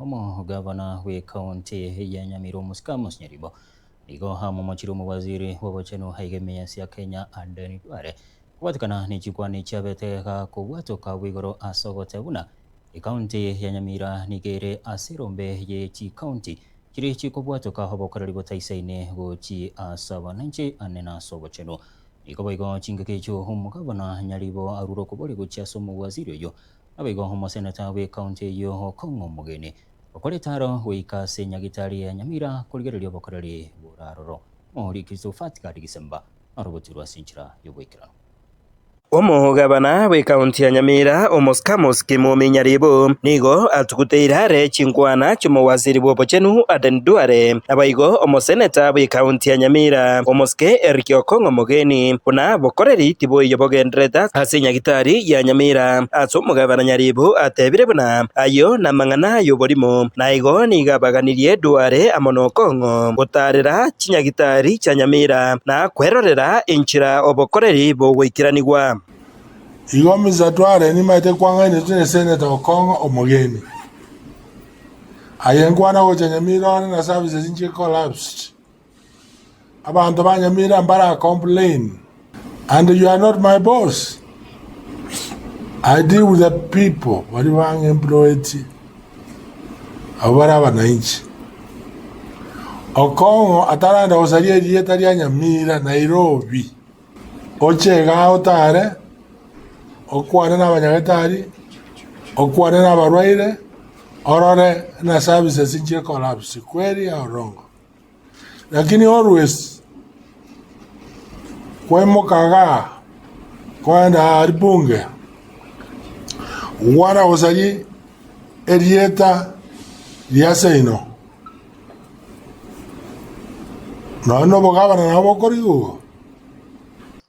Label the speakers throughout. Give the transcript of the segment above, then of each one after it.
Speaker 1: Omogavana bw'Ekaunti ya Nyamira Omosike Amos Nyaribo nigo amomochire omowaziri bw'obochenu aiga ime y'ense ya Kenya Aden Duale kobwatekana ne chikwana chiabete gakobwatoka bw'igoro ase ogoteba buna ekaunti ya Nyamira nigo ere ase erombe ye chikaunti chiria chikobwatoka obokoreri botaisaine gochi ase abananchi ane na ase obochenu. Nigo boigo chingaki echio omogavana Nyaribo arure okoboria gochia ase omowaziri oyio Naboigo omoseneta bw'ekaunti eyio Okong'o Omogeni okoreta aro goika ase nyagitari ya Nyamira korigereria obokoreri bore aroro. Omoriki Christopher Gisemba narogotirwe ase enchera y'oboikeranu.
Speaker 2: Omogabana bw'ekaunti ya Nyamira, Omoscamus Kimumi Nyaribo, nigo atuguteire are chinkwana chi'omowaziri bw'obochenu Aden Duale, naboigo omoseneta bw'ekaunti ya Nyamira, Omosike Eric Okong'o Omogeni, buna bokoreri tiboiyo bogendererete ase enyagitari ya Nyamira. Ase omogabana Nyaribo atebire buna ayio namang'ana y'oborimo, na igo nigo abaganirie Duale amo nokong'o gotaarera chinyagitari chia Nyamira na kwerorera enchera obokoreri bogoikeranigwa.
Speaker 3: Igo Mister Duale nimaete kwang'ainetwe ne Senator Okong'o Omogeni. Aye nkwana gocha Nyamira one na services nchie collapsed. Abanto ba Nyamira mbara complain and you are not my boss. I deal with the people baria bang'employetie abwo bare abananchi. Okong'o atarenda gosaria erieta ria Nyamira Nairobi, oche igaa otare, okwane na abanyagetari, okwane na abarwaire, orore na services nchire collapse kweri or wrong. Lakini always kwaimoka igaa kwaenda aria bunge gokwana gosaria erieta ria seino nonya na obogabana nabo bokorigwa igo.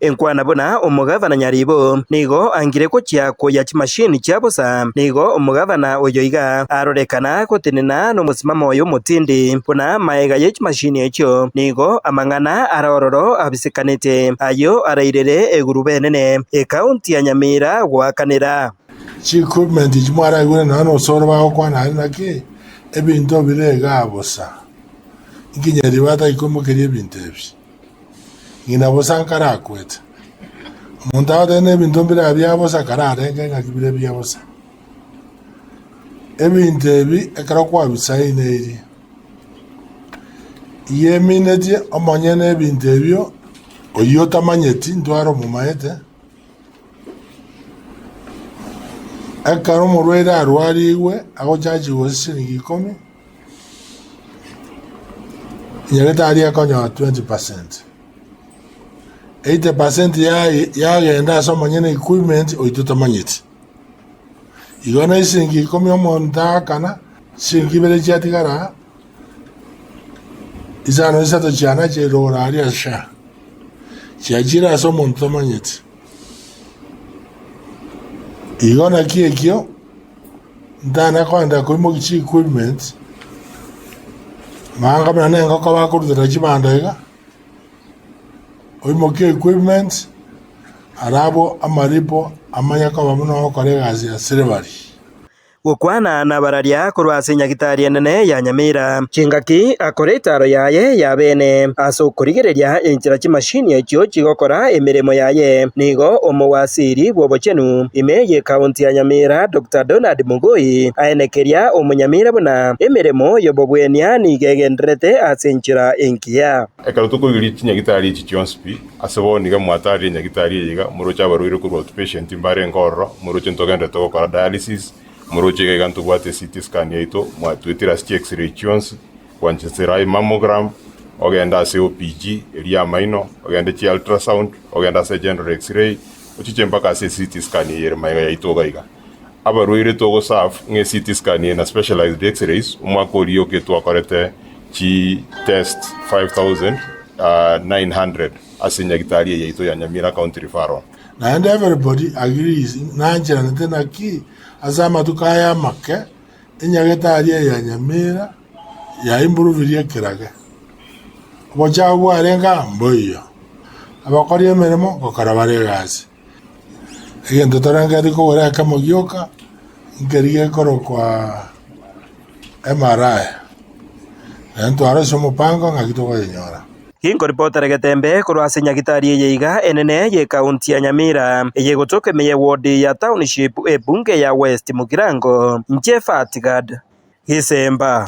Speaker 2: Enkwana buna omogavana Nyaribo nigo angire gochia koyia chimashini chia bosa. Nigo omogavana oyo iga arorekana gotenena nomosimamo oye omotindi buna maega ye chimashini echio nigo amang'ana are ororo abisekanete ayio arairere egurube enene ekaunti ya Nyamira goakanera.
Speaker 3: Chi-equipment echi mwaraigure nonya nosoro bagokwana aria naki ebinto bire igaa bosa. Inki Nyaribo ataikoimokeria ebinto ebi? Ng'ina bosa nkarakwete. Omonto agoteba ng'a ebinto mbire aa bia bosa kararenge ng'aki bire bia bosa. Ebinto ebi ekero kwabisaineirie, igo eminetie omonyene ebinto ebio oyio otamanyeti ntware omomaete, ekero omorwaire arwarigwe agochachigwa gose chiringi ikomi. Nyagetari ekonyora 20%. 80% yaye yagenda ase omonyene equipment oito tamanyeti. Igo na esiringi ikomi omonto aakana, chiringi ibere chiatigara aa, isano isato chiana chiairora aria ase SHA. Chiachire ase omonto tamanyeti. Igo naki ekio. Ntana kogenda koimokia chi equipment, manga buna na engoko bakorutera chibando iga, oimokie equipment, arabwo amaripo amanye koba buna ogokora egasi ya slavery.
Speaker 2: Gokwana nabararia korwa ase enyagitari enene ya Nyamira. Chingaki akore etaaro yaye ya bene ase okorigereria enchera chimashini echio chigokora emeremo yaye. Nigo omowasiri bw'obochenu ime y'ekaunti ya Nyamira Doctor Donald Mugoi aenekeria omonyamira buna emeremo y'obobwenia nigo egendererete ase enchera engiya.
Speaker 4: Ekero tokoigeria chinyagitari echi chionsi pi, ase bono iga mwatarire enyagitari eye iga, moroche abarwaire korwa outpatient mbarenge ororo, moroche ntogenderete gokora dialysis, moroche iga iga ntobwate CT scan yaito, mwatwetire ase chi x-ray chionsi, gwanchesera mammogram, ogende ase OPG eria y'amaino, ogende chi ultrasound, ogende ase general x-ray, ochiche mpaka ase CT scan eye ere magega yaito iga iga. Abarwaire togo serve ng'a CT scan eye na specialized x-rays, omwaka oria oke twakorete chi test 5900 ase nyagitari eye yaito ya Nyamira County Referral.
Speaker 3: Naende everybody agrees nancheranete naki ase amatuko aya amake Enyagetari eye ya Nyamira yaimprovirie ekerage. Obochao bwarenge aa mboiyo. Abakori emeremo ngokora bare egasi. Egento torengereti kogora ekemo gioka, nkeri gekorokwa. MRI, Naende twarosia omopango ng'aki tokoyenyora.
Speaker 2: Ginkoripotera Getembe korwa ase nyagitari eye iga enene y'ekaunti ya Nyamira, eye egotoka ime y'eward ya Township ebunge ya West Mugirango, inche Fatgard Gisemba.